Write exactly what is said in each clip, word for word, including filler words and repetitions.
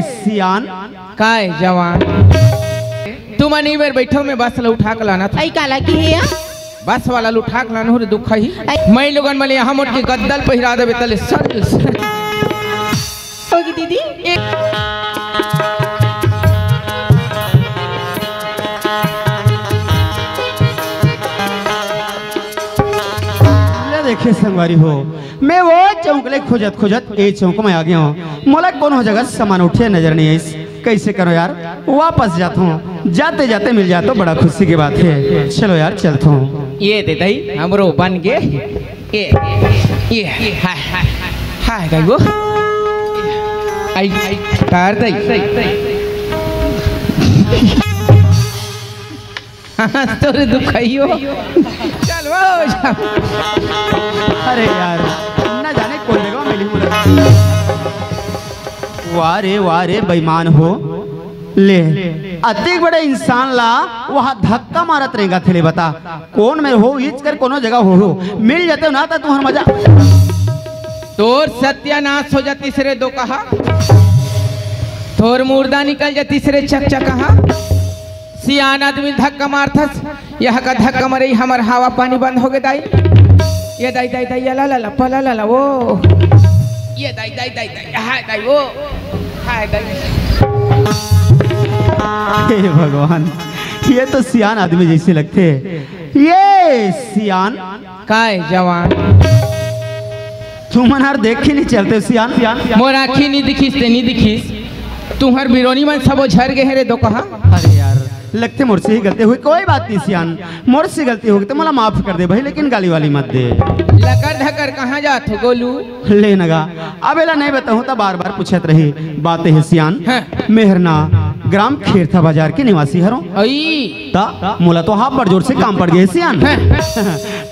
सियान। काय जवान, तुमन ए बेर बैठो, मैं बस ल उठा के लाना था। अई काला की हे या? बस वाला ल उठा के लाना हो रे दुखही। अई। मैं लोगन मन यहाँ मोट के गद्दल पहिरा देबे तले सल। होगी दीदी। ले देखे संगवारी हो, मैं वो चौक ले खोजत खोजत ए चौक में आ गया हूँ। मोला कोनो जगह सामान उठे नजर नहीं आइस। कैसे करो यार, वापस जात हूँ, जाते जाते मिल जाए तो बड़ा खुशी की बात है। चलो यार, चलत हूँ। ये दे दई, हमरो बन गे। ये, ये, हाय, हाय, हाय, गई वो। आई, आई, तार दई। तोरे दुखइयो। चल वो जा। अरे यार, ना जाने कौन जगह मिली हूँ। वाह रे, वाह रे, बेईमान हो। ले, अतिक बड़े इंसान ला वहाँ धक्का मारत रेंगथे ले, बता। कौन में हो, इच कर कोनो जगह हो, हो। मिल जाते हो ना, तो तुम्हार मजा। तोर सत्यानाश हो जातिस रे दोकहा। तोर मुर्दा निकल जातिस रे चकचकहा। सियान आदमी धक्का मारथस, यहाँ का धक्का मरे, हमर हवा पानी बंद हो गे दाई। ये दाई, दाई, दाई, ये ला, ला, ला, पला, ला, ला, वो। ये दाई, दाई, दाई, दाई, हाय दाई, वो। हाय दाई। हे भगवान, ये तो सियान आदमी जैसे लगथे। ये सियान। काय जवान, तुमन हर देख के नहीं चलते सियान। मोर आँखी नहीं दिखिस ते नहीं दिखिस, तुम्हर बिरोनी मन सबो झर गे हे रे दोकहा। अरे यार, लगथे मोर से ही गलती हुई, कोई बात नहीं सियान, मोर से गलती होगी तो मोला माफ कर दे भाई, लेकिन गाली वाली मत दे। लकर धकर कहाँ जात हो गोलू? ले नगा, अब एला नहीं बताहूँ त बार बार पूछत रही। बात हे सियान, हाँ। मेहरना ग्राम खेरथा बाजार के निवासी हरों। अई। त मोला तो हाफ बड़ जोर से काम पड़ गे सियान। हाँ।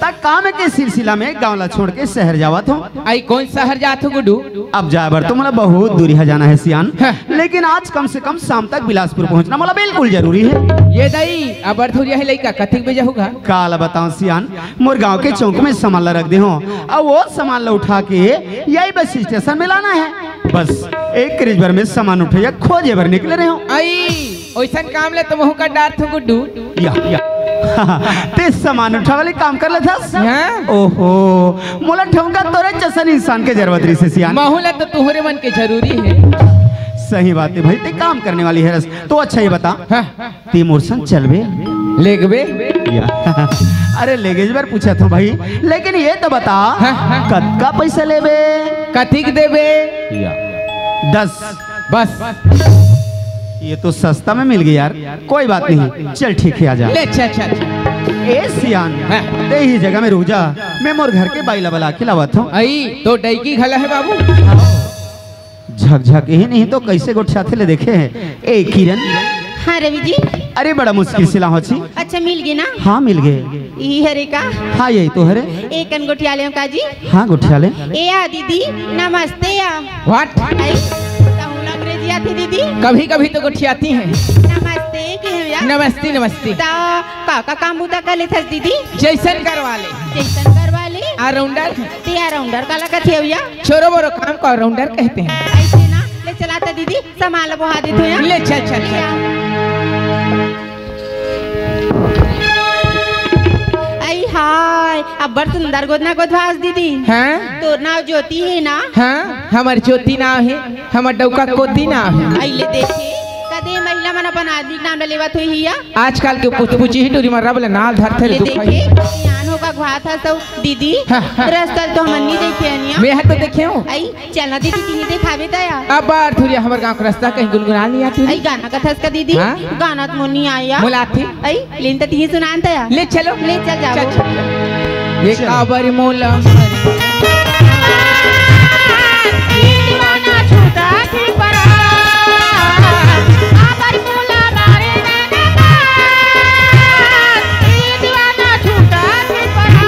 त काम के सिलसिला में गाँव ला छोड़ के शहर जावत हूँ। अई कौन शहर जात हो गुड्डू? अब जाए बर तो मोला बहुत दूरी है जाना है सियान, हाँ। लेकिन आज कम से कम शाम तक बिलासपुर पहुँचना मोला बिल्कुल जरूरी है। ये दाई, अबर थोरिया है लइका, कथिक बेजा होगा? काला बताऊँ सियान, मोर गांव के चौक में सामान ला रख दे हो, अउ वो सामान ला उठा के यही बस स्टेशन में लाना है। बस एक रिज भर में सामान उठे या खोजे बर निकले रहे हो। आई, ओइसन काम ले तो महू कर डारथों गुड्डू। या, या। ते सामान उठा वाले काम कर लेथस? हाँ। ओहो, मोला ठमका तोरे जैसन इंसान के जरूरत रही से सियान। महू ला तो तुहरे मन के जरूरी है। सही बात है भाई, ते काम करने वाली है रस। तो अच्छा ये बता, हाँ। ते मोर संग चलबे? लेगबे? या। अरे लेगेज बर पूछत हूँ भाई, लेकिन ये तो बता, हाँ, हाँ। कतका पैसा लेबे? कतिक देबे? या। दस। बस। ये तो सस्ता में मिल गया यार, कोई बात नहीं, चल ठीक है, आजा। ले, अच्छा, अच्छा, अच्छा। ए सियान, हाँ। ते ही जगह में रुक जा, मैं मोर घर के बाई ला बला के लावत हूँ। आई, तो डैकी घला है बाबू। झकझक ही नहीं तो कैसे गोठियाथे ले देखे हैं। ए किरण। हाँ रवि जी। अरे बड़ा मुश्किल से लाहो छी। अच्छा मिल गे ना? हाँ मिल गे। ई हरे का? हाँ यही तो हरे। एक कन गोठिया ले का जी? हाँ गोठिया ले। ए या दीदी नमस्ते या। What? आई, कहूँ ना अंग्रेजी आथे दीदी? कभी कभी तो गोठियाती हैं। नमस्ते के हम या? नमस्ते नमस्ते। ता का का काम बूता कर लेथस दीदी? जैसन करवा ले। जैसन करवा ले? All rounder। ते all rounder काला कथे हो या? छोरो बोरो काम को all rounder कहते हैं। ऐसे ना, ले चला त दीदी, सामान ला बोहा देत हो या। ले चल, चल, चल। ले आ। आई हाय, अब्बड़ सुंदर गोदना गोदवास दीदी। हाँ? तोर नाव ज्योति हे ना? हाँ, हमर ज्योति नाव हे, हमर डौका कोती नाव हे। आई ले देखे, कदे महिला मन अपन आदमी के नाम ला लेवत होही या? आजकल के पुचपुची ही टूरी म रब ले नाल धरथे ले ले दुख देखे, है। सियान होगा घुआत हस दीदी, हाँ, हाँ। रस्ता तो हमन नहीं देखे हन या। मैं ह तो देखे हूँ। आई, चलना दीदी, तिही देखावे दया। अब बार थुरिया हमर गाँव के रस्ता कहीं गुनगुना नहीं आती। आई, गाना कथस का दीदी? हाँ? गाना तो मोर नहीं आया। मोला आथे। आई, लेन तो तिही सुनान दया। ले चलो। ले चल जाओ। चल, चल। ये चलो। काबर मोला मर- दीवाना छूटा थी परा। काबर मोला मारे नैना का। दीवाना छूटा थी परा।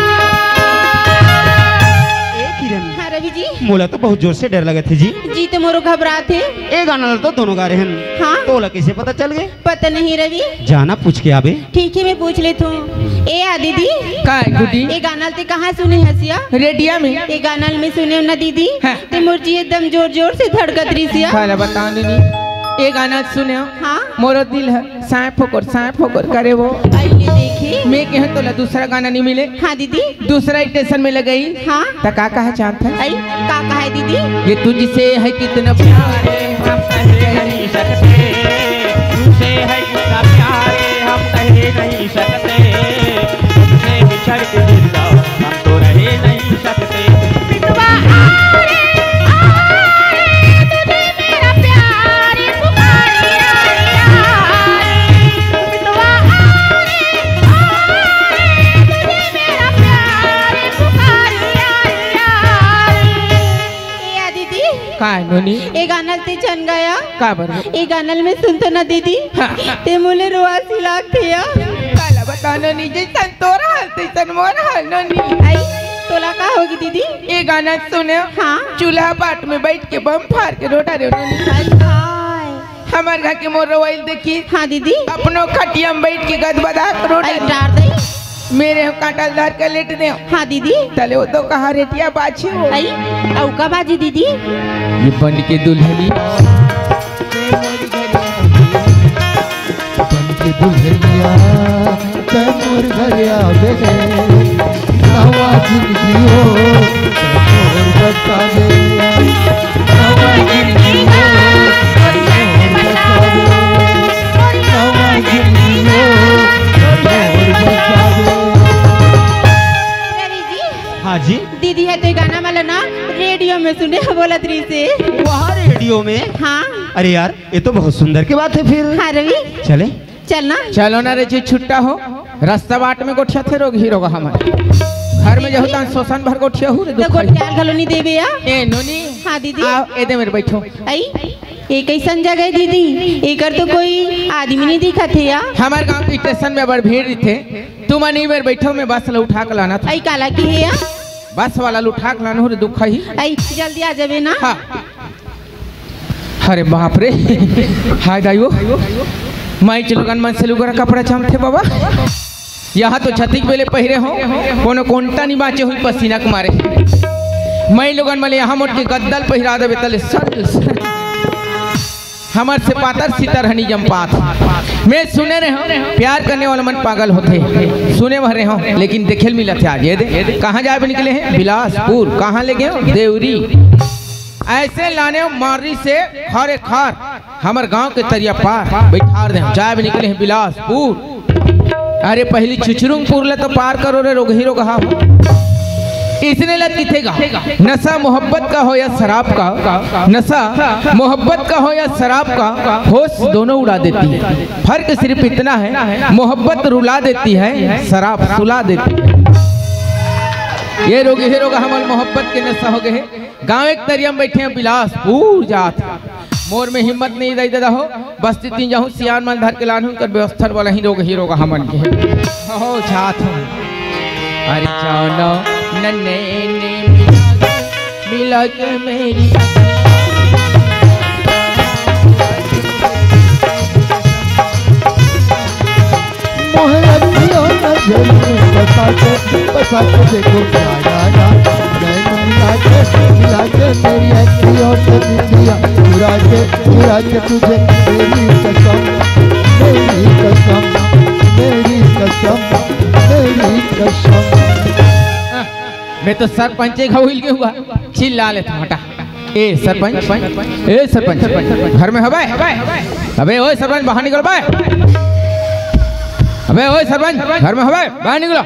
ए किरण। हाँ रवि जी। मोला तो बहुत जोर से डर लगत हे जी। जी तो मोरो घबरात हे। ए गाना ला तो दोनों गा रहे हैं। हाँ। तोला कैसे पता चल गए? पता नहीं रवि। जाना पूछ के आबे। ठीक है, मैं पूछ लेत हूँ। ए या दीदी। काय गुड्डी? ए गाना ल ते कहाँ सुने हस या? रेडिया में। ए गाना ल मैं सुने हूँ ना दीदी। हाँ। ते मोर जी एकदम जोर जोर से धड़कत रहिस या। काला बताओ दीदी। ए गाना सुने हो? हाँ। मोरो दिल ह साय फोकर, साय फोकर करे वो। अइले देखी। मैं कहे तोला दूसरा गाना नहीं मिले। हाँ दीदी। दूसरा स्टेशन में लगई। हाँ। त का कहा चाहत है? अई, का कहा है दीदी? ये तुझसे है कितना प्यार है, हम कह नहीं सकते। तुझसे है कितना प्यार है, हम कह नहीं सकते। तुझसे बिछड़ के जिंदा हम तो रह नहीं सकते। मितवा आ रे, आ रे, तुझे मेरा प्यार पुकारिया रे, आ रे। मितवा आ रे, आ रे, तुझे मेरा प्यार पुकारिया रे, आ रे। ए आ दीदी। का है नोनी? ए गाना ल ते चन गाया। का बर? ए गाना ल मैं सुनतो ना दीदी। हाँ। ते मोले रोआ सी लागथे या। काला बता नोनी, जैसन तोर हाल तैसन मोर हाल नोनी। अई, तोला का होगे दीदी? ए गाना सुने। हाँ। चूल्हा पाट में बैठ के बम फार के रोटा रे नोनी। हाय। हमर घर के मोर रोवइल देखी। हाँ दीदी। अपनो खटिया में बैठ के गदबदा के रोटा अई रे। डार दई। मेरे हम कांटा ल धर के लेट दे। हाँ दीदी। तले वो तो कहा रेटिया बाछी हो। अई, अउ का बाजी दीदी? ये बन के दुल्हनिया, बन के दुल्हनिया, तै मोर घर आवे, नवा जिंदगी हो, तै मोर बसावे। नवा जिंदगी हो, तै मोर बसावे। नवा जिंदगी हो, तै मोर बसावे। रवि जी। हाँ जी। दीदी ह तो ये गाना मला ना रेडियो में सुने ह बोलत रहिसे। वहाँ रेडियो में? हाँ। अरे यार, ये तो बहुत सुंदर की बात है फिर। हाँ रवि। चले। चल ना। चलो ना रे जी, छुट्टा हो, रास्ता बाट में गोठियाथे रोगही रोगहा मन। घर में जहू तहां सोसन भर गोठियाहू रे, तो दुख है। गोठियाल घलो नहीं देबे या? ए नोनी। हाँ दीदी। आओ, ए दे मेर बैठो। अई, ये कैसन जगह है दीदी? एकर तो कोई आदमी नहीं दिखत हे या। हमर गांव के स्टेशन में बड़ भीड़ रहिथे। तुमन ए मेर बैठो, मैं बस ला उठा के लानत हंव। अई काला की हे या? बस वाला ल उठा के लानहूं रे, दुख ही। अई जल्दी आ जाबे ना। हाँ। अरे बाप रे, हाय दाई वो, माईच लोगन मन से लुगरा कपड़ा चामथे बाबा। यहाँ तो छतिक बेले पहिरे हो, कोनो कोंटा नहीं बांचे होही पसीना के मारे। माई लोगन मन ल यहाँ मोट के गद्दा ल पहिरा देबे तले सर, सर। हमर से पातर सितर हनी जम पात। मैं सुने रहे हंव, प्यार करने वाला मन पागल होथे। सुने भर रहे हंव, लेकिन देखे ल मिलत हे आज। ये दे, कहाँ जाए बर निकले हे? बिलासपुर। कहाँ ले गे हो? देवरी। ऐसे लाने हंव मारी से खरे खार, हमर गांव के तरिया पार, बैठार दे हंव। जाए बर निकले हे बिलासपुर। अरे पहली छुछरुंगपुर ले तो पार करो रे, रोगही रोगहा हो। इसने लग किथे गा, नशा मोहब्बत का हो या शराब का, नशा मोहब्बत का हो या शराब का, होश दोनों उड़ा देती है। फर्क सिर्फ इतना है, मोहब्बत रुला देती है, शराब सुला देती है। ये रोगही रोगहा मन ल मोहब्बत के नशा हो गे हे। गाँव एक तरिया में बैठे हंव, बिलासपुर जात। मोर में हिम्मत नहीं दई ददा हो, बस्ती तीन जाहूं, सियान मन धर के लानहूं, कर व्यवस्था वाला ही रोगही रोगहा मन के। हो जात हूँ। अरे जानो नन्हे ने मिला के, मिला के मेरी मोहरा दियो ना दिल में बसा के, बसा के देखो प्यारा ना। नैन मिला के, मिला के मेरी अखियों से निंदिया चुरा के, चुरा के तुझे मेरी कसम, मेरी कसम, मेरी कसम, मेरी कसम। मैं तो सरपंचे घाव हिल के हुआ, चिल्ला लेता हटा। ए सरपंच, ए सरपंच, घर में हवे? अबे ओए सरपंच, बाहर निकल बे। अबे ओए सरपंच, घर में हवे? बाहर निकलो।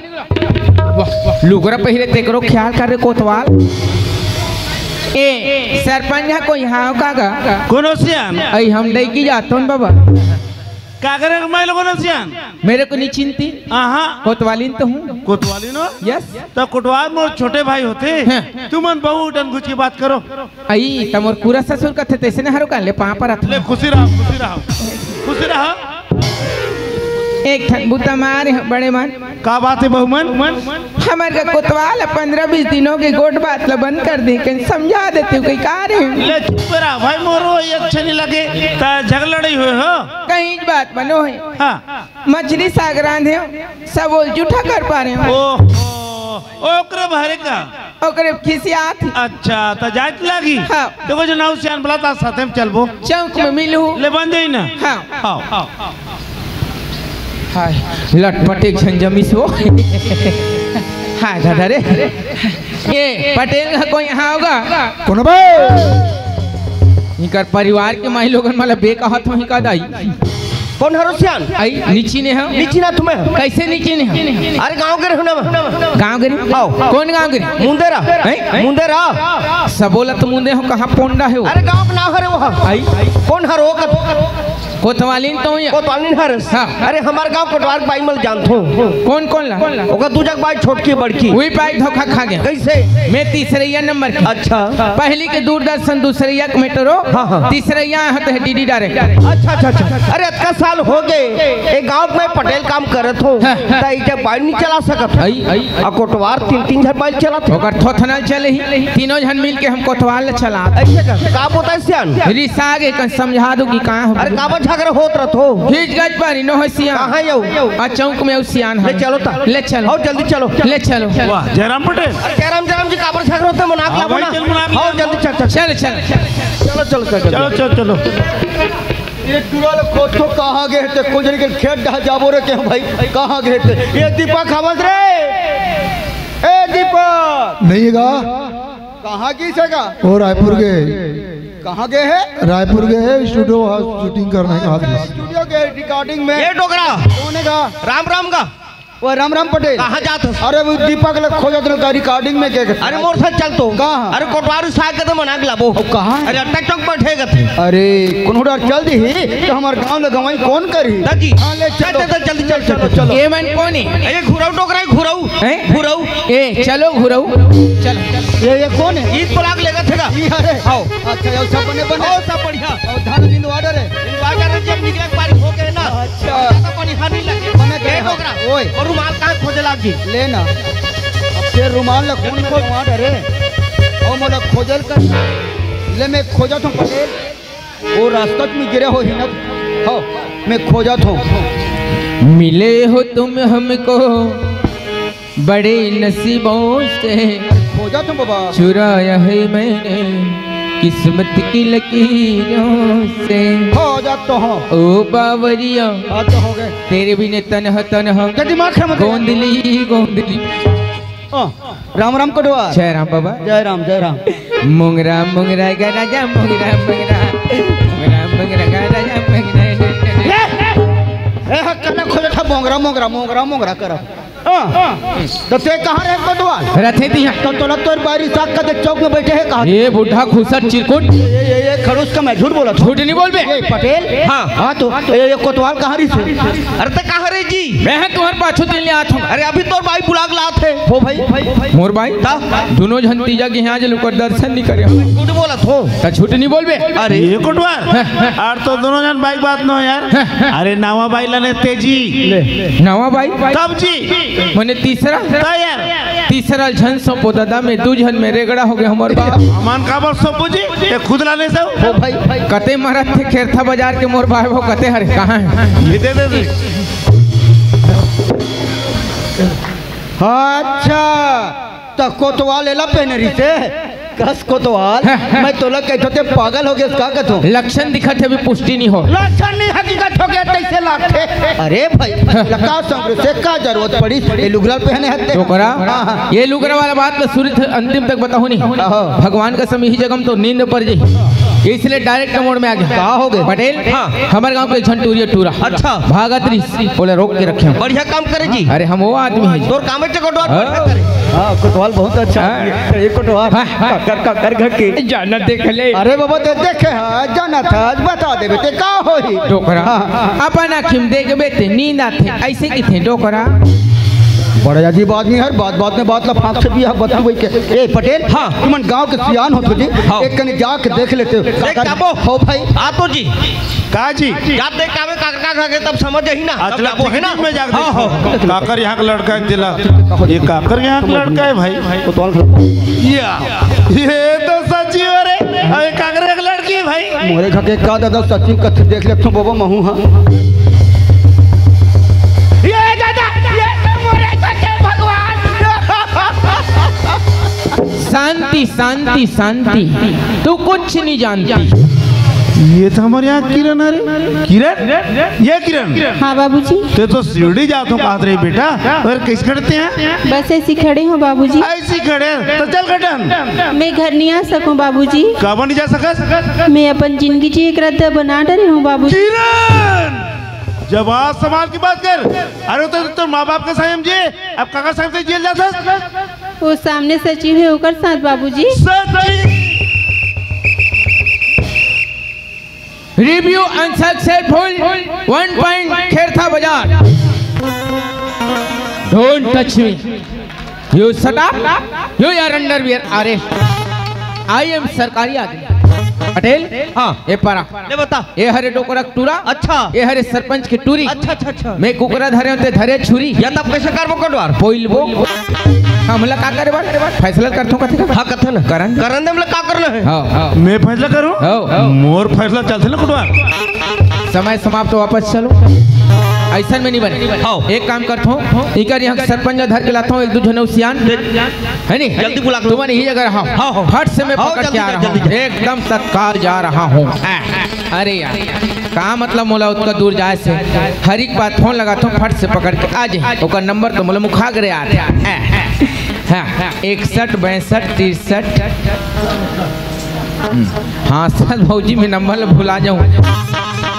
वाह, लुगरा पहिरे तेकरो ख्याल कर रे कोतवाल। ए सरपंच हा कोई हाव का गा? कोनो सियान? अई हम डैकी जातोन बाबा। का करे मैं लोगों ने सियान? मेरे को नहीं चिंती। आहा। कोतवालिन तो हूँ। कोतवालिन हो? यस। त कोटवार मोर छोटे भाई होथे। हाँ। तुमन बहुत अनगुच के बात करो। अई, त मोर पूरा ससुर कथे, तैसने हरो का ले पाँव परत ले, हूँ। खुशी रहो, खुशी रहो, खुशी रहो। एक ठन बुता मारे हो, बड़े मन। का बात है, बहू मन? हमर का कोतवाल पंद्रह बीस दिनों के गोठ बात ला बंद कर दे, कहीं समझा देते हो, कहीं का रे? ले, चुप रहा भाई, मोरो ये अच्छे नहीं लगे। त झगड़ा नहीं हुए हो? कहीं बात बनो है। हाँ। मछली साग रांधे हो, सब बोल जूठा कर पा रहे हो। ओहो, ओकरे भरे का। ओकरे खिसियात। अच्छा, त जाए त लागी। हाँ। देखो जो नाऊ सियान बोला, ता साथे में चलबो। चौक में मिलहू। ले बन जाई ना। हाँ। आओ। हाय, लटपट एक झन जमिस हो। हाय दादा रे। ए, पटेल का कोई यहाँ होगा? कौन बे? इनकर परिवार के माई लोगन मला बे कहत होही का दाई? कौन हरो सियान? आई, नीची ने हम। नीची ना तुम्हें। कैसे नीची ने हम? अरे गाँव के रहना में। गाँव के रहे? आओ। कौन गाँव के रहे? मुंदेरा। हैं? मुंदेरा। सबोला तो मुंदे हो, कहाँ पोंडा है वो? अरे गाँव के नाम हरे वो। आई। कौन हरो? कोतवालिन तो या? कोतवालिन हरस। हाँ। अरे हमार गाँव कोटवार के बाई मल जानत हो। कौन, कौन ला? ओकर दू जग बाई, छोटकी बड़की। वही बाई धोखा खा गया। कैसे? मैं तीसरैया नंबर की। अच्छा। पहली के दूरदर्शन, दूसरैया के मेट्रो, हाँ, हाँ। तीसरैया हत है डीडी डायरेक्ट। अच्छा, अच्छा, अच्छा। अरे अतका साल हो गए, ए गाँव में पटेल काम करत हो, हाँ, हाँ। त ई जब बाई नहीं चला सकत। आई, आई। आ कोटवार तीन तीन झन बाई चलात हे। ओकर थोथना चले ही, तीनों झन मिल के हम कोतवाल चलात। ऐसे का? का बोलता है सियान? रिसा गे कन समझा दो कि का हो। अरे काबर झगड़ा होत रहत हो? हिच गज पर इनो हसिया। कहाँ यौ? आ चौक में उसियान ले है। चलो ता। ले चलो। आओ जल्दी चलो। ले चलो। वाह, जयराम पटेल। अरे जयराम, जयराम जी काबर झगड़ा होत हे? मनाक हाँ लाबो भाई, ना। चल मनाक आओ लाबो। जल्दी चल, चल। चल, चल। चलो, चलो, चल, चल। चलो, चलो, चलो। ये टूरा लोग खोज तो कहाँ गए थे? कुछ नहीं, खेत डहा जाबो रे के भाई, कहाँ गए थे? ये दीपक हवस रे। ए दीपक। नहीं गा। कहाँ की से का? वो रायपुर गए। कहाँ गए है? रायपुर गए है, स्टूडियो वहाँ शूटिंग करने का। अच्छा, स्टूडियो के रिकॉर्डिंग में। ये डोकरा। कौन है का? राम राम का। वो राम राम पटेल। कहाँ जात हस? अरे वो दीपक लोग खोजत रहे का, रिकॉर्डिंग में गए। अरे मोर साथ चल तो। कहाँ? अरे कोटवार साग के तो मना के लाबो। अब कहाँ है? अरे अटक चौक बैठे गए थे। अरे कोनो डर चल दी ही तो हमार गाँव ले गवाई कौन करी? दादी। हाँ, ले चल, चलो। चल, चल, जल्दी चल, चल, चलो, चल। चलो। ये मन कौन है? ये घुराऊ डोकरा है, घुराऊ। हैं? घुराऊ। ए, चलो घुराऊ। चल। ये, ये कौन है? ईद ब्लॉक लेगा थे ना? ये अरे। आओ। अच्छा, ये सब बने, बने। और सब बढ़िया। और धान बिंदु ऑर्डर है? बिंदु ऑर्डर है, जब निकले एक बार हो गए ना। अच्छा। ज्यादा बढ़िया नहीं लगे। बने ए, गए। डोकरा। ओए। और रुमाल कहाँ खोजे लाग जी? ले ना। अब ये रुमाल ला कौन खोज ऑर्डर है? और मोला खोजल कर। ले मैं खोजत हूँ पटेल। वो रास्ता में गिरे हो ही ना। हो, मैं खोजत हूँ। मिले हो तुम हमको बड़े नसीबों से, खोजत हूँ बाबा। चुराया है मैंने किस्मत की लकीरों से। खोजत तो हूँ। ओ बावरिया, हाँ तो हो गए। तेरे बिने तनहा तनहा, क्या दिमाग खराब है? गोंदली गोंदली। हाँ। राम राम कोटवार। जय राम बाबा। जय राम, जय राम। मुंगरा मुंगरा गा राजा, मुंगरा मुंगरा, मुंगरा मुंगरा गा राजा, मुंगरा। ए, ए, हा, कला खोले था मोंगरा मोंगरा, मोंगरा मोंगरा करा। हाँ। तो ते कहाँ रहे कोटवार? रथे दिया। तो तोला तोर बारी साग का दे चौक में बैठे है कहाँ? ये बूढ़ा खुसट चिरकुट। ये, ये, ये खड़ूस का मैं झूठ बोला था। झूठ नहीं बोल बे। ये पटेल? हाँ। हाँ तो, ये, ये कोटवार कहाँ रही से? अरे ते कहाँ रहे जी? मैं है तुम्हारे पाछू दिन ले आत हूँ। अरे अभी तोर बाई बुला के लात है। हो भाई। मोर बाई? ता? दोनों झन तीजा के यहाँ जे लोग दर्शन नहीं करे। झूठ बोलत हो। ता झूठ नहीं बोलबे। अरे। ये कोटवार। हाँ, हाँ। आर तो दोनों झन बाई बात नो यार। हाँ, हाँ। अरे नावा बाई लाने तेजी। ले। नावा बाई? तब जी। मने तीसरा? ता यार। तीसरा झन सौंपो दादा, मैं दू झन में रेगड़ा हो गया हमर बाप। अमान काबर सौंपो जी? ये खुद लाने से? ओ भाई, भाई। कते मरत थे खेरथा बाजार के मोर भाई वो कते हरे, कहाँ है? ये दे दे दे। अच्छा, त कोतवाल एला पहने रहिसे? कस कोतवाल? मैं तोला कहथो ते पागल हो गेस का कथो? लक्षण दिखत हे, अभी पुष्टि नहीं हो। लक्षण नहीं, हकीकत हो गया, तैसे लागथे। अरे भाई, लका संग से का जरूरत पड़ी? ये लुगरा पहने हते। डोकरा, हाँ, हाँ। ये लुगरा वाला बात ल शुरू से अंतिम तक बताहूँ नहीं। हाँ। भगवान का समय ही जगम तो नींद पर जी, इसलिए डायरेक्ट मोड में आ गया। का हो गए? पटेल, हाँ। हमारे गांव के झन टूरिया टूरा। अच्छा। भागत रहिस, बोले रोक के रखे हम। बढ़िया काम करे जी। अरे हम वो आदमी है जी। तोर काम है कोटवाल हाँ। बढ़िया करे। हाँ, कोटवाल बहुत अच्छा हाँ। आदमी है। ये कोटवाल हाँ, हाँ। काकर, काकर घर के। जाना देख ले। अरे बाबा, दे देखे हाँ, जाना था, आज बता दे बेटे, का होही? डोकरा। हाँ, हाँ। अपन आँखी में देख बेटे, नींद आथे, ऐसे की थे डोकरा। बड़ा अजीब आदमी है, बात बात में बात ला फांक से भी आप बता वही के। ए पटेल, हाँ। तुमन गांव के सियान हो तो जी, हाँ। एक कने जाके देख लेते हो। देख काकर, जाबो। हो भाई। आ तो जी। का जी? जात देख कावे काकर का घर के तब समझ ही ना। तब अच्छा, जाबो है ना? ठीक में जाके हाँ, देखो। हाँ। काकर यहाँ का लड़का है जिला। ये काकर यहाँ का लड़का है भाई। वो तो अलग लड़का। या। ये तो सच्ची हो रे। अरे काकर यहाँ का लड़की है भाई। मोरे घर के का दादा सच्ची कथी देख ले तो बाबा महू हाँ। ये दादा, ये तो मोरे घर के भगवान। शांति, शांति, शांति। तू कुछ नहीं जानती। ये तो हमारे यहाँ किरण, अरे किरण, ये किरण। हाँ बाबूजी। ते तो सीढ़ी जात हो, कहत रही बेटा, और कैसे खड़ते हैं? बस ऐसे खड़े हो बाबूजी। ऐसे खड़े तो चल खटन। मैं घर नहीं आ सकूं बाबूजी। काबर नहीं जा सकस? मैं अपन जिंदगी जी एक रद्दा बना डरे हूँ बाबूजी। किरण, जबान संभाल के बात कर। अरे तो, तो माँ बाप के साथ हम जी, अब काका साहब से जेल जा सकस? वो सामने सचिव है, ओकर साथ बाबूजी। सचिव। Review unsuccessful, one point Khertha बाजार। Don't touch me. You shut up. You are under arrest. I am सरकारी आदमी। पटेल। हाँ। ये पारा। ले बता। ये हरे डोकरा टूरा। अच्छा। ये हरे सरपंच के टूरी। अच्छा, अच्छा, अच्छा। मैं कुकरा धरे होते धरे छुरी। या तब कैसे करबो कटवार? पोइलबो। हमला का करे बर? फैसला करथो कथे का? हाँ, कथे ना। करन। करन दे, हमला का करना है? हाँ, हाँ। मैं फैसला करूँ? हाँ, हाँ। मोर फैसला चलते ना कटवार। समय समाप्त, वापस चलो। ऐसा में नहीं बने। हाँ। एक काम करथो, इकर यहाँ सरपंच धर के लाथो, एक दू झन सियान। है नहीं? जल्दी बुला लो। तुमन यही जगह रहा। हाँ, हाँ। फट से मैं हाँ, पकड़ जल्दी के आ जा, रहा हूँ। जल्दी जा। एकदम तत्काल जा रहा हूँ। अरे यार, का मतलब मोला उतना दूर जाए से? हर एक बात फोन लगाथो, फट से पकड़ के आ जाए। ओकर नंबर तो मोला मुखा करे यार। हाँ, इकसठ, बासठ, तिरसठ। हाँ, साथ भौजी में नंबर ला भुला जाऊँ।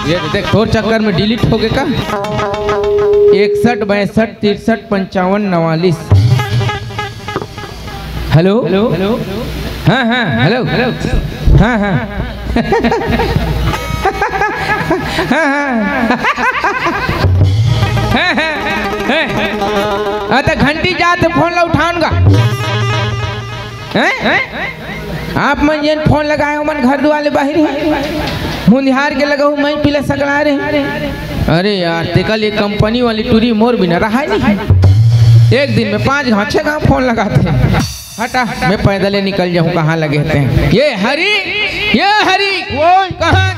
ये देख, तोर चक्कर में डिलीट हो गए का? इकसठ, बासठ, तिरसठ, पंचावन, नवालीस। हेलो? हाँ, हाँ, हेलो? हाँ, हाँ। हाँ, हाँ। हाँ, हाँ। हाँ। हाँ, तो घंटी जात हे, फोन ला उठान गा। हैं? आप मन जेन फोन लगाए हो, मन घर दुआले बाहिर हे। मुंधियार के लगाऊ, मैं पीला सकला रे। अरे यार, तेकर लिए कंपनी वाली टूरी मोर बिना रहा नहीं। एक दिन में पांच गांव, छह गांव फोन लगाथे। हटा, मैं पैदल ही निकल जाऊं, कहाँ लगे थे। ये हरी, ये हरी। ओए। कहाँ?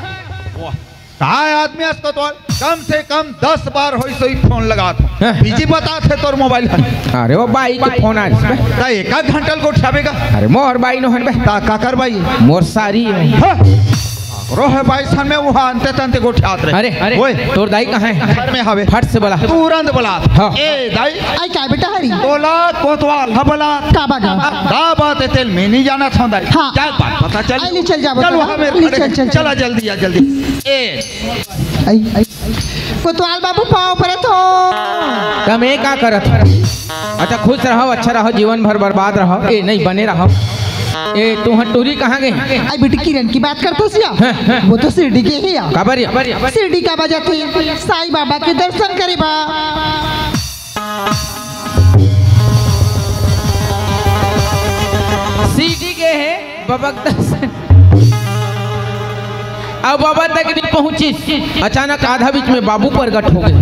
वाह, काय आदमी हस तो? कम से कम दस बार होई सोई फोन लगात। हाँ। बिजी बताथे तोर मोबाइल। अरे वो बाई के फोन आ रही। ता एक आध घंटा ल गोठियाबे का? अरे मोर बाई नो हन बे। ता काकर बाई? मोर सारी हे। हाँ। रो हे बाई सन में वो अंते तंते गोठियात रहे। अरे, अरे, ओए। तोर दाई कहाँ हे? घर में हवे। फट से बुला। तुरंत बुला। हाँ। ए दाई। आई का बेटा हरी? बोला कोतवाल, हाँ बोला। का बात हे? का बात हे तेल में नहीं जाना था दाई। हाँ। क्या बात पता चल? आई ले चल जा चल बता। वहाँ मेरे ले खड़े। चल, चल, चल। चला जल्दी आ, जल्दी। ए। आई, आई। कोतवाल बाबू पाँव परत हो। त मैं का करत हो? अच्छा, खुश रहो, अच्छा रहो, जीवन भर बर्बाद रहो। ए, नहीं, बने रहो। ए, तू हटूरी कहाँ गए? आई बेटी किरण की बात करत हो सिया? हाँ, हाँ। वो तो शिरडी के ही है। काबर या? शिरडी का बजाते साईं बाबा के दर्शन करे बा। शिरडी के है। बबक दस। अब बाबा तक नहीं पहुंचिस, अचानक आधा बीच में बाबू प्रगट हो गए।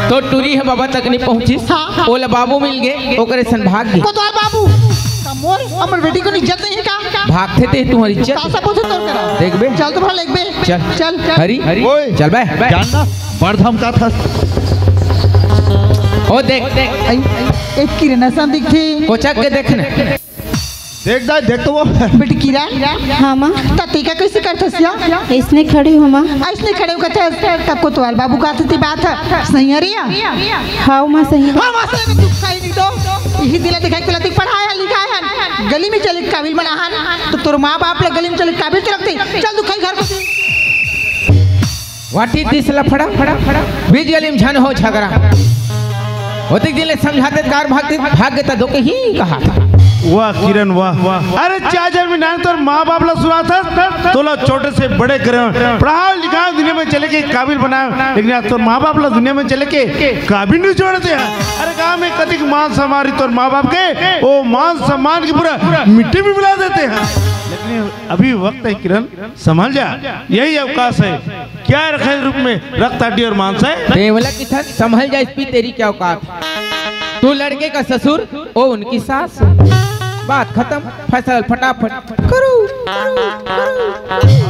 तो टूरी हे बाबा तक नहीं पहुंचिस, हाँ, हाँ। ओला बाबू मिल गए, ओकरे सन भाग गए। कोतवाल बाबू, का मोर, हमर बेटी को इज्जत नहीं हे का? भागथे ते तुम्हारी इज्जत। का सब होथे तोर करा? देखबे। चल तो भला देखबे। चल। चल, चल। हरी, हरी। ओए, चल बे। जानना, बड़ धमका था। ओ देख। आई, आई, एक किरण सन दिखथे। कोचक के देखने। देख दाई, देख तो वो। बेटी किरण। हाँ, माँ। त तेका कैसे करथस या? इसने खड़े हो, माँ। आ, इसने खड़े हो कथस, तब कोतवाल बाबू का आते बात हे। सही हे रिया? हाँ, माँ, सही। हाँ, माँ, सही, तू खाई नहीं तो। यही दिला दिखाई के लाती, पढ़ाया लिखाया हे। गली में चले काबिल बना हन। तो तोर माँ बाप ला गली में चले काबिल के रखते। चल, तू खाई घर को। What is this लफड़ा? बीच गली में झन हो झगड़ा। ओतिक दिन ले समझाते कार भाग, भाग गए तो धोखे ही कहा। वाह किरण, वाह। अरे चाचा, मैं नान तोर माँ बाप ला सुनात हस, तोला छोटे से बड़े करे, पढ़ाओ लिखाओ, दुनिया में चले के काबिल बनाओ, लेकिन आज तोर माँ बाप ला दुनिया में चले के काबिल नहीं छोड़ते हैं। अरे गाँव में कतिक मान सम्मान रही तोर माँ बाप के, वो मान सम्मान की पूरा मिट्टी में मिला देते हैं। लेकिन अभी वक्त है किरण, संभल जा, यही अवकाश है। क्या रखे रूप में रक्त, हड्डी और मांस है? तेवला की थन संभल जा, इस पे तेरी क्या औकात है? तू लड़के का ससुर, ओ उनकी सास। बात खत्म, फैसला फटाफट करो, करो, करो।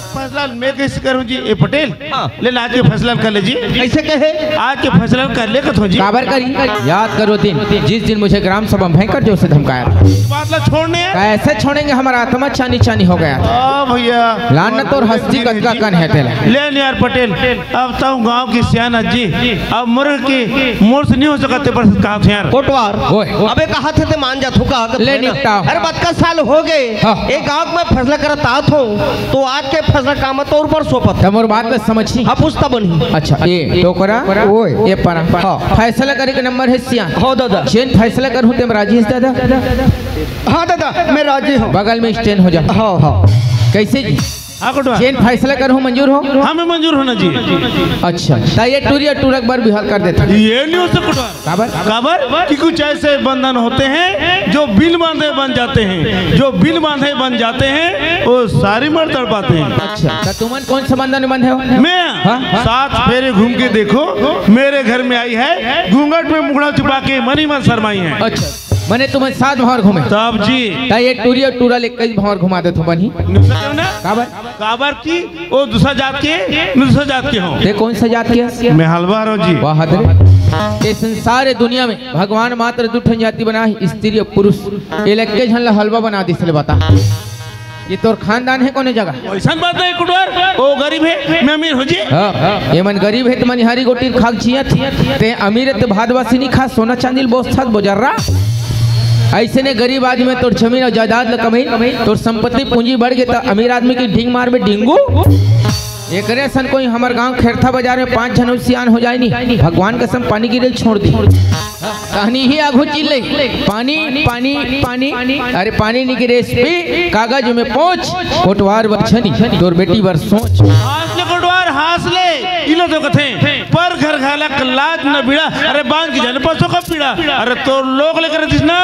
फैसला मैं कैसे करूँ जी? ए पटेल, हाँ। ले ना, आज के फैसला कर ले जी। कैसे कहे? आज के फैसला कर ले कथो जी। काबर करी? याद करो दिन, जिस दिन मुझे ग्राम सभा में भयंकर जोर से धमकाया था। बात ला छोड़ने। कैसे छोड़ेंगे? हमारा आत्मा चानी चानी हो गया था। हाँ भैया। लानत और हस्ती कतका कन है तेला। ले न यार पटेल, अब तो गांव की सियान जी, अब मुर्ख की मोर से नहीं हो सकते पर कहा थे यार। कोटवार। ओए। अबे कहा थे ते मान जा थुका। ले निपटाओ। अरे बतका साल हो गए। हाँ। एक गांव में फैसला करत आत हो, तो आज के फैसला काम तौर पर सोपत। त मोर बात ला समझी। हाँ, पूछता बनी। अच्छा, ए टोकरा, ओए। ए परा। हाँ। फैसला करे के नंबर है सियान। हो दादा। जेन फैसला करहूँ तेम राजी है दादा। हाँ दादा, मैं राजी हूँ। बगल में स्टैंड हो जा। हाँ, हाँ। कैसे जी? हाँ, कोटवार। जेन फैसला करहूँ मंजूर हो? हाँ, मैं मंजूर हूँ ना जी। अच्छा, त ये टूरी और टूरक बर बिहार कर देता। ये नहीं हो सकता कोटवार। काबर? काबर? कि कुछ ऐसे बंधन होते हैं जो बिन बांधे बन जाते हैं, जो बिन बांधे बन जाते हैं, वो सारी मर तड़पाते हैं। अच्छा, त तुमन कौन से बंधन में बंधे हो? मैं हाँ? सात फेरे घूम के देखो, मेरे घर में आई है, घूंघट में मुखड़ा छुपा के मन ही मन शर्माई है। अच्छा, मैंने तुम्हें सात भांवर घूमे। तब जी। त ये टूरी और टूरा ले कई भांवर घुमा देत हो बनी। नुकसान ना? काबर? काबर की वो दूसरा जात के, मैं दूसरा जात के हूँ। ते कौन सा जात के? मैं हलवार हूँ जी। वाह रे। ये संसार दुनिया में भगवान मात्र दू ठन जाति बना है, स्त्री और पुरुष। ये लक्के झन ला हलवा बना दिस ले बता। ये तोर खानदान है कोने जगह? ऐसा बात नहीं कुटवार, वो गरीब है, मैं अमीर हूँ जी। हाँ, ये मन गरीब है त मनिहारी गोटी खाक जियत। ते अमीर है त भादवासी नहीं खा, सोना चांदी बोस था बोजर्रा। ऐसे ने गरीब आदमी तोर जमीन और जायदाद ल कमाई, तोर संपत्ति पूंजी बढ़ गए त अमीर आदमी की ढींग मार में ढींगू। एकरे असन कोई हमर गांव खेरथा बाजार में पांच झन सियान हो जाए नी, भगवान कसम पानी गिरे छोड़ दी। कहानी ही आघू चिल्ले, पानी, पानी, पानी, अरे पानी नी गिरे एसपी, कागज में पोंछ, कोटवार बर छनी, तोर बेटी बर सोच। हाँस ले कोटवार, हाँस ले, इलो तो कथे, पर घर घालक लाज न बीड़ा, अरे बांध के जाने पसो का पीड़ा, अरे तोर लोग लेकर दिस ना,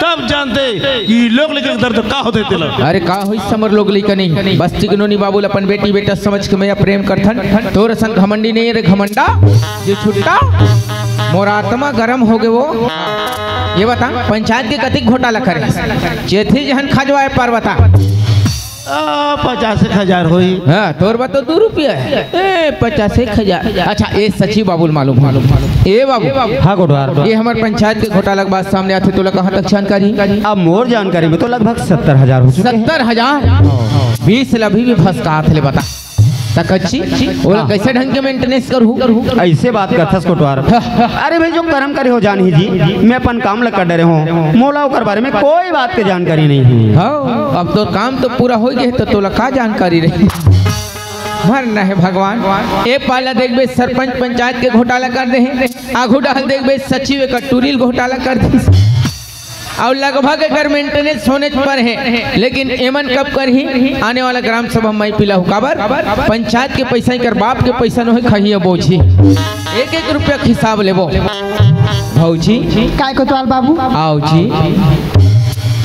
तब जानते कि लोग लेकर दर्द का होते तेला। अरे का होई समर लोग लइका नहीं, बस्ती के नोनी बाबू ल अपन बेटी बेटा समझ के मैं प्रेम करथन, तोर असन घमंडी नहीं रे घमंडा, ये छुट्टा, मोर आत्मा गरम हो गए वो। ये बता, पंचायत के कतिक घोटाला करे? चेथी जहन खजवाए पर बता। आ, पचास एक हजार होई। हाँ, तोर बा तो दू रुपया है। ए, पचास एक हजार। अच्छा, ए सचिव बाबू ल मालूम, मालूम, मालूम। ए बाबू। हाँ, कोटवार। ये हमर पंचायत के घोटाला के बात सामने आथे, तोला कहाँ तक जानकारी? अब मोर जानकारी में तो लगभग सत्तर हजार हो चुके हैं। सत्तर हजार? बीस ल अभी भी फंसकात ले बता। त कच्ची, ओला हाँ। कैसे ढंग के मेंटेनेंस करहू? ऐसे बात करथस कोटवार। हाँ, हाँ। अरे भाई, जो करम करे हो जान ही जी, मैं अपन काम ल कर डरे हूँ, मोला ओकर बारे में कोई बात के जानकारी नहीं है। हाँ, अब तो काम तो पूरा हो गए, तो तोला का जानकारी रही? मरना है भगवान। ए पाला देखबे, सरपंच पंचायत के घोटाला कर दे, आघू डाल देखबे, सचिव एक टूरी ल घोटाला कर दे। अउ लगभग एकर मेंटेनेंस होने पर है, लेकिन एमन कब करही? आने वाला ग्राम सभा में मैं पिलाहू। काबर? पंचायत के पैसा एकर बाप के पैसा नोहे, खही बोझी। एक एक रुपया के हिसाब लेबो। भौजी। काय कोतवाल बाबू? आओ जी।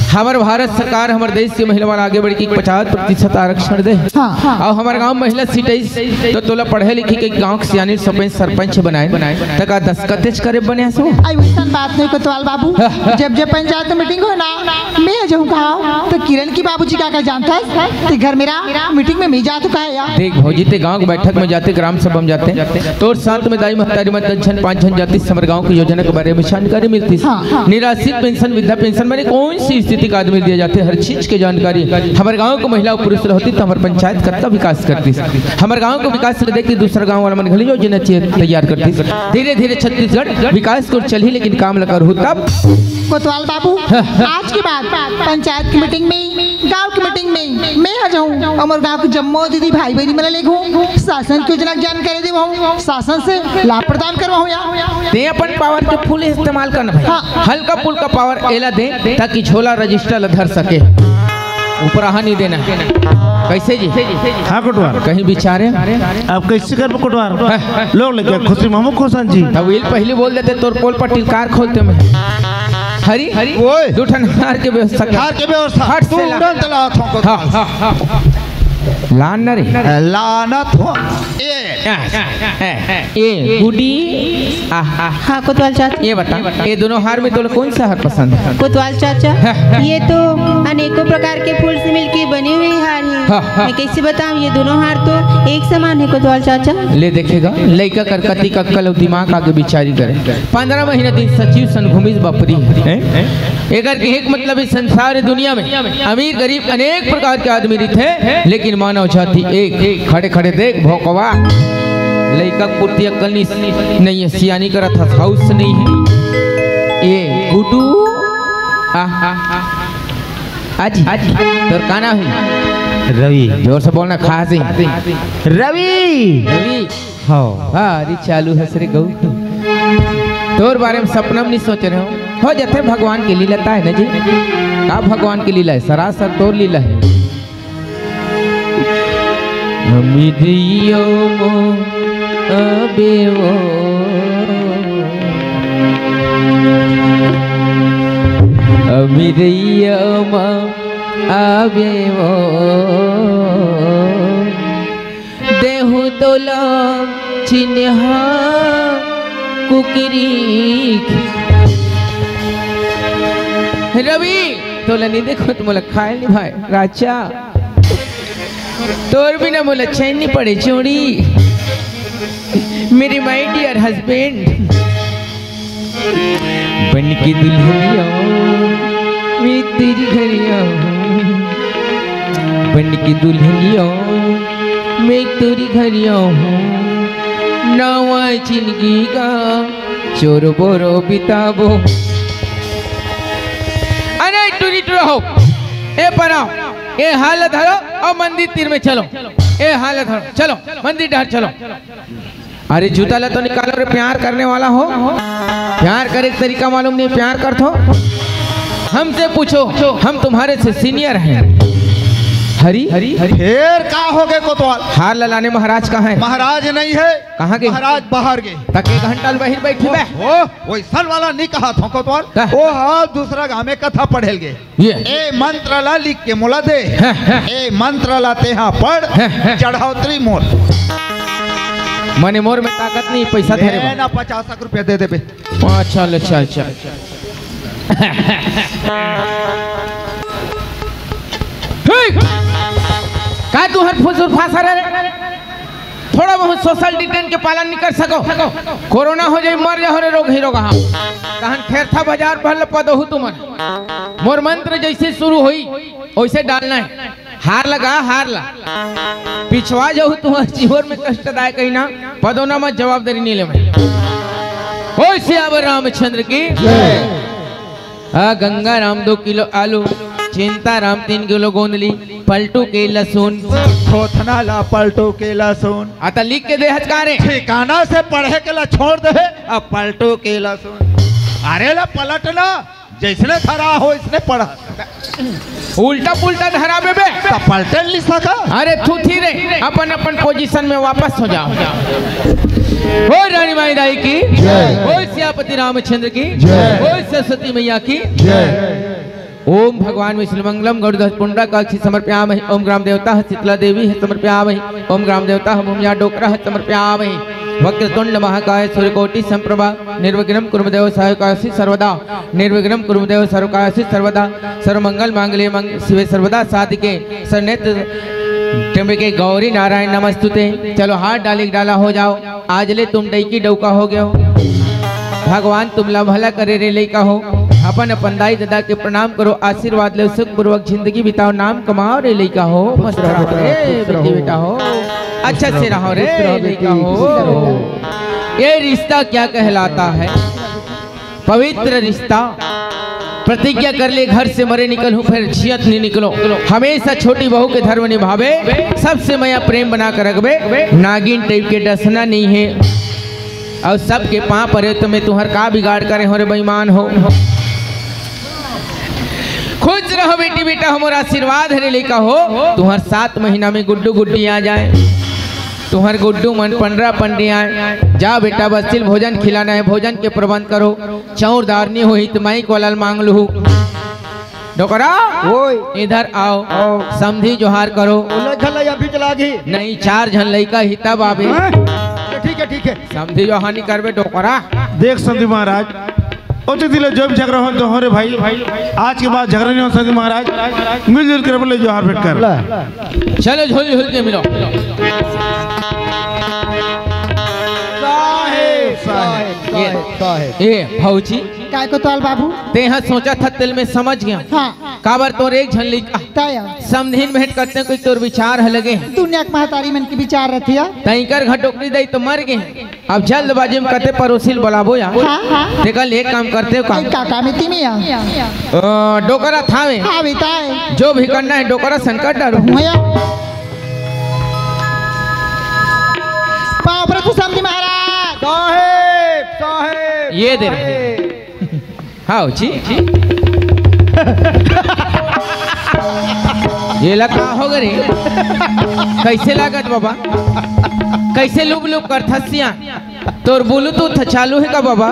हमर भारत सरकार हमर देश के महिला मन आगे बढ़ के पचास प्रतिशत आरक्षण दे। हाँ, हाँ। अउ हमर गांव महिला सीट आइस, तो तोला पढ़े लिखे के गांव के सियानी सरपंच, सरपंच बनाए, बनाए। त का दस्खत करे बने हसो? आई वैसन बात नहीं कोतवाल बाबू। हाँ, हाँ। जब जब पंचायत मीटिंग हो ना, मैं जाऊँ कहा, तो किरण की बाबूजी का का जानता है? ते घर मेरा मीटिंग में मैं जा चुका है यार। देख भौजी, ते गांव के बैठक में जाते, ग्राम सभा में जाते, तोर साथ में दाई महतारी मन दस झन पांच झन जाती, हमर गांव की योजना के बारे में जानकारी मिलती। हाँ, हाँ। निराश्रित पेंशन, वृद्धा पेंशन, माने कौन सी स्थिति का आदमी दिया जाते, हर चीज के जानकारी। हमर गांव के महिला और पुरुष रहती तो हमर पंचायत कतका विकास करती। हमर गांव के विकास के देख के दूसरा गांव वाला मन घली योजना तैयार करती। धीरे धीरे छत्तीसगढ़ विकास को चलही, लेकिन काम लगा रहू तब। कोतवाल बाबू, हाँ, हाँ। आज के बाद पंचायत की मीटिंग में, गांव की मीटिंग में मैं आ जाऊं, हमर गांव के जम्मो दीदी भाई बहनी मन ले घूम, शासन की योजना के जानकारी देवाऊं, शासन से लाभ प्रदान करवाऊं या। ते अपन पावर के फुल इस्तेमाल करना भाई। हाँ। हल्का फुल्का पावर एला दे, ताकि झोला रजिस्टर ला धर सके। ऊपर आहा नहीं देना। कैसे जी? हाँ कोटवार। कहीं बिचारे? अब कैसे करबो कोटवार? हाँ। लोग लेके खुशी में हम खुश हैं जी। तब इल पहले बोल देते, तोर पोल पर टिलकार खोलते में। हरी, हरी, ओए। दू ठन हार के व्यवस्था कर। हार के व्यवस्था। हट तू से ला। उड़न चला था को। हाँ, हाँ, हाँ। लान न रे। लानत हो। ए। ए गुडी। आ, आ, हाँ, कोतवाल चाचा। ये बता, ये दोनों हार में तोला कौन सा हार पसंद है? कोतवाल चाचा, हाँ, हाँ। ये तो अनेकों प्रकार के फूल से मिलके बने हुए हार हैं। हाँ, हाँ। मैं कैसे बताऊं, ये दोनों हार तो एक समान है, कोतवाल चाचा। ले देखेगा, लइका कर कति कक्कल अउ दिमाग आगे बिचारी करे। पंद्रह महीना दिन सचिव सन घूमिस बपरी। हैं? एकर के एक मतलब, इस संसार दुनिया में अमीर गरीब अनेक प्रकार के आदमी रहिथे, लेकिन मानव जाति एक। खड़े खड़े देख भोकवा, लइका के पुरती अक्कल नहीं, नहीं है, सियानी करत हस, हाउस नहीं है। ए गुडू, आ, आ, आ, आज, आज, तोर का नाम है? रवि। जोर से बोलना, खास ही। रवि। रवि। हाँ। हाँ, अरे चालू हस रे गऊ। तोर बारे में सपना में नहीं सोच रहे हो। हो जाथे भगवान के लीला, ताय न जी। का भगवान के लीला है? सरासर तोर लीला है। अमिरियो मो अबे वो। अमिरियो मो अबे वो। देहु तोला चिन्हा कुकरी। रवि, तोला नहीं देखो तो मोला खाए नहीं भाई। राजा, तोर बिना मोला चैन नहीं पड़े चोरी। मेरे my dear husband। बन के दुल्हनिया मैं तेरी घर आऊं, बन के दुल्हनिया मैं तेरी घर आऊं, नवा जिंदगी का चोर बोरो बिताबो। अरे टूरी टूरा हो, ए पराओ, ए हार ला धरो अउ मंदिर तीर में चलो। ए हार ला धरो, चलो मंदिर डहर चलो। अरे जूता ला तो निकालो रे, प्यार करने वाला हो, प्यार करे के तरीका मालूम नहीं, प्यार करथो। हमसे पूछो, हम तुम्हारे से senior हैं। हरी, हरी, हरी। फेर का हो गए कोतवाल? हार ला लाने महाराज कहाँ है? महाराज नहीं है। कहाँ गए? महाराज बाहर गए। तक एक घंटा ले बाहिर बैठी बे। ओ, वैसन वाला नहीं कहा था कोतवाल। का? ओ हाँ, दूसरा गाँव में कथा पढ़ेल गए। ये। ए मंत्र ला लिख के मोला दे। हाँ, हाँ। ए मंत्र ला तेहा पढ़, हाँ, हाँ। चढ़ौतरी मोर। मने मोर में ताकत नहीं, पैसा धरे ए बा। ना, पचास लाख रुपया दे देबे। अच्छा, अच्छा, अच्छा। ठीक। का तू हर फुसुर फासर है रे? थोड़ा बहुत social distance के पालन नहीं कर सको। कोरोना हो जाए, मर जाओ रे, रोग ही रोग। हाँ, तहन खेरथा बाजार भर ल पदहू तुमन। मोर मंत्र जैसे शुरू होई, वैसे डालना है। हार लगा, हार ला। पिछवा जाऊ तुम्हारे जीवन में कष्टदायक कहीं ना, पदोना मत, जवाबदारी नहीं ले मैं। ओ सियावर रामचंद्र की। जय। आ, गंगा राम दो किलो आलू, चिंता राम तीन किलो गोंदली, पलटू के लहसुन। थोथना ला पलटू के लहसुन। आ, त लिख के दे हचका रे। ठिकाना से पढ़े के ला छोड़ दे, अब पलटू के लहसुन। अरे ला पलटना, जैसने धरा हो, इसने पढ़ा। उल्टा पुल्टा धरा बे बे। त पलटे ली सका। अरे थूथी रे, अपन अपन position में वापस हो जाओ। ओ रानी माई दाई की जय। ओ सियापति रामचंद्र की जय। ओ सरस्वती मैया की जय। ओम भगवान विष्णु मंगलम गरुड़ पुंडा काक्षी समर्पयामहि। ओम ग्राम देवता शीतला देवी है समर्पयामहि। ओम ग्राम देवता भूमिया डोकरा है समर्पयामहि। वक्रतुंड महाकाय सूर्यकोटि संप्रभा निर्विघ्नं कुरु देव सर्वकार्येषु सर्वदा। निर्विघ्नं कुरु देव सर्वकार्येषु सर्वदा। सर्वमंगल मांगल्ये मंग-, शिवे सर्वदा साधिके शरण्ये त्र्यंबके गौरी नारायण नमस्तुते। चलो हाथ डाली डाला हो जाओ। आज ले तुम डैकी डौका हो गए हो। भगवान तुमला भला करे रे लइका हो। अपन अपन दाई ददा के प्रणाम करो, आशीर्वाद लो, सुखपूर्वक जिंदगी बिताओ, नाम कमाओ रे लइका हो। मस्त रहो रे बेटी बेटा हो, अच्छा से रहो रे लइका हो। ये रिश्ता क्या कहलाता है? पवित्र रिश्ता। प्रतिज्ञा कर ले, घर से मरे निकलूं, फिर जियत नहीं निकलो। हमेशा छोटी बहू के धर्म निभावे, सबसे मया प्रेम बना कर रखबे। नागिन टाइप के डसना नहीं है। और सबके पांव परे तो मैं तुहर का बिगाड़ करे हो रे बेईमान हो। खुश रहो बेटी बेटा, हमर आशीर्वाद है रे लइका हो। तुहर सात महीना में गुड्डू गुड्डी आ जाए, तुहर गुड्डू मन पंडरा पंडी आए। जा बेटा बस्तिल भोजन खिलाना है, भोजन के प्रबंध करो। चौर दार नहीं होही त माइक वाला ल मांग लूहू। डोकरा, ओए। इधर आओ। आओ। समधी जोहार करो। ओ लइका ला अभी चला गई। नहीं, चार झन लइका ही तब आबे। हाँ? तो ठीक है, ठीक है। समधी जोहार नहीं करबे डोकरा। देख समधी महाराज, ओते दिले जो भी झगड़ा हो तो हो रे भाई, आज के बाद झगड़ा नहीं हो समधी महाराज, मिलजुल कर बोले जोहार भेंट कर। ला। चलो झुल झुल के मिलो। साहेब, साहेब, ये, साहेब, साहेब। ए भौजी, काय कोतवाल बाबू? तेहा सोचा था तेला मैं समझ गया। हाँ। काबर तोर एक झन लइका तय। समधिन भेंट करते कोई तोर विचार ह लगे। दुनिया के महतारी मन के विचार रथिया। तैंकर घर डोकरी दई तो मर गए। अब जल्दबाजी में कते पड़ोसी ल बुलाबो यार। हाँ, हाँ। तेकर ले एक काम करते हो का? ए, का काम है तिमी या? अ, डोकरा थावे। हाँ, बेटा है। जो भी करना है डोकरा सन कर डालो। भैया। पाँव पर तू समधी महाराज। साहेब, साहेब, ये दे। साहेब। हाँ जी। ये ला का हो गे रे? कैसे लागत बाबा? कैसे लुब लुब करथस सिया? तोर ब्लूटूथ चालू है का बाबा?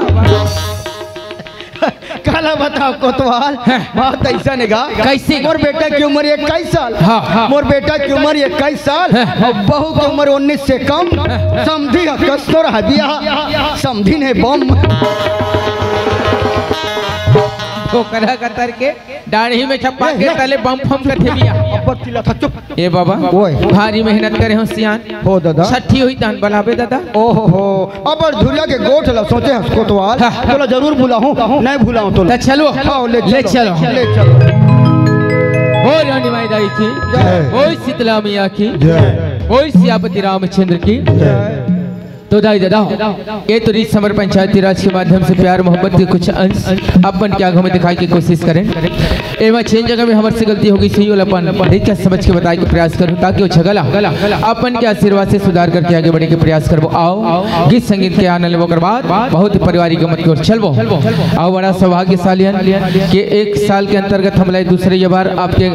काला बताओ कोतवाल, हाँ। बात ऐसा ने गा। कैसे? मोर बेटा की उम्र इक्कीस साल। हाँ, हाँ। मोर बेटा की उम्र इक्कीस साल। हाँ। और बहू की उम्र उन्नीस से कम। हाँ। समधी ह कस्तूर ह बिया। समधी ने बम। ओकरा कतर के दाढ़ी में छप्पा के ए, ए। तले बम फम कथे बिया। अब्बर चिल्ला था, चुप। ए बाबा, ओए। भारी मेहनत करे हो सियान। हो दादा। छठी हुई तहन बलाबे दादा। ओहो हो, अब्बर धुरिया के गोठ ला सोचे हस कोतवाल। हाँ। तोला जरूर बुलाहूँ, नहीं बुलाहूँ तोला। त चलो। हाँ, ले ले चलो। चलो। ले चलो। बोल रानी माई दाई की। जय। बोल शीतला मैया की। जय। बोल सियापति रामचंद्र की। जय। तो दाई दादा, ये तो रीत समर पंचायती राज के माध्यम से प्यार मोहब्बत के कुछ अंश अपन के आगू में दिखाई की कोशिश करें। एमा चेन जगह में हमर से गलती हो गई, सही वाला अपन रीत का समझ के बताए के प्रयास करूँ, ताकि वो झगला अपन के आशीर्वाद से सुधार करके आगे बढ़े के प्रयास करबो। आओ, गीत संगीत के आनंद लेबो। ओकर बाद बहुत ही पारिवारिक गमत की ओर चलबो। आओ, बड़ा सौभाग्यशाली हन कि एक साल के अंतर्गत हमला दूसरे ये बार आपके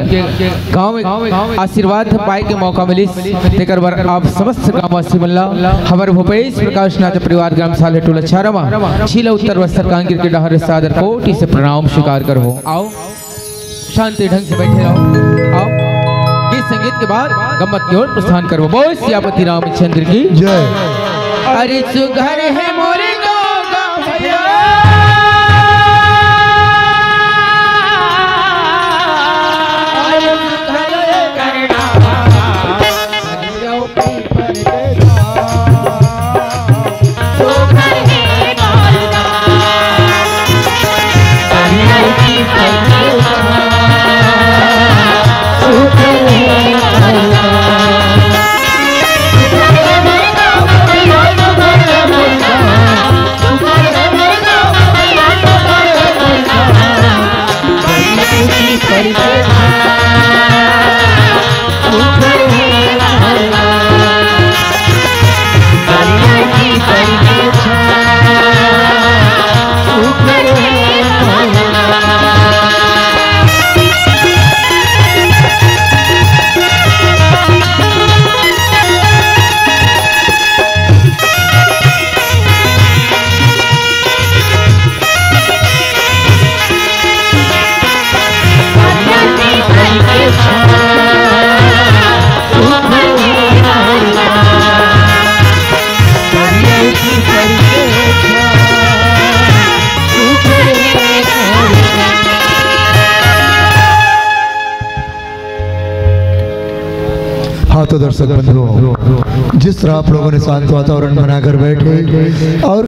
गाँव में आशीर्वाद पाए के मौका मिलिस, तेकर बर आप समस्त ग्रामवासी मन ला हमर भूपेश प्रकाश नाथ परिवार ग्राम साल्हे टोला छारा मा जिला उत्तर बस्तर कांकेर के डहर से सादर कोटि से प्रणाम स्वीकार करबो। आओ, शांति ढंग से बैठे रहो। आओ, गीत संगीत के बाद गम्मत की ओर प्रस्थान करबो। बोल सियापति रामचंद्र की जय। अरे सुघर है मोरे गाँव का भैया। हाँ, तो दर्शक बंधुओं, जिस तरह आप लोगों ने शांत वातावरण बनाकर बैठे और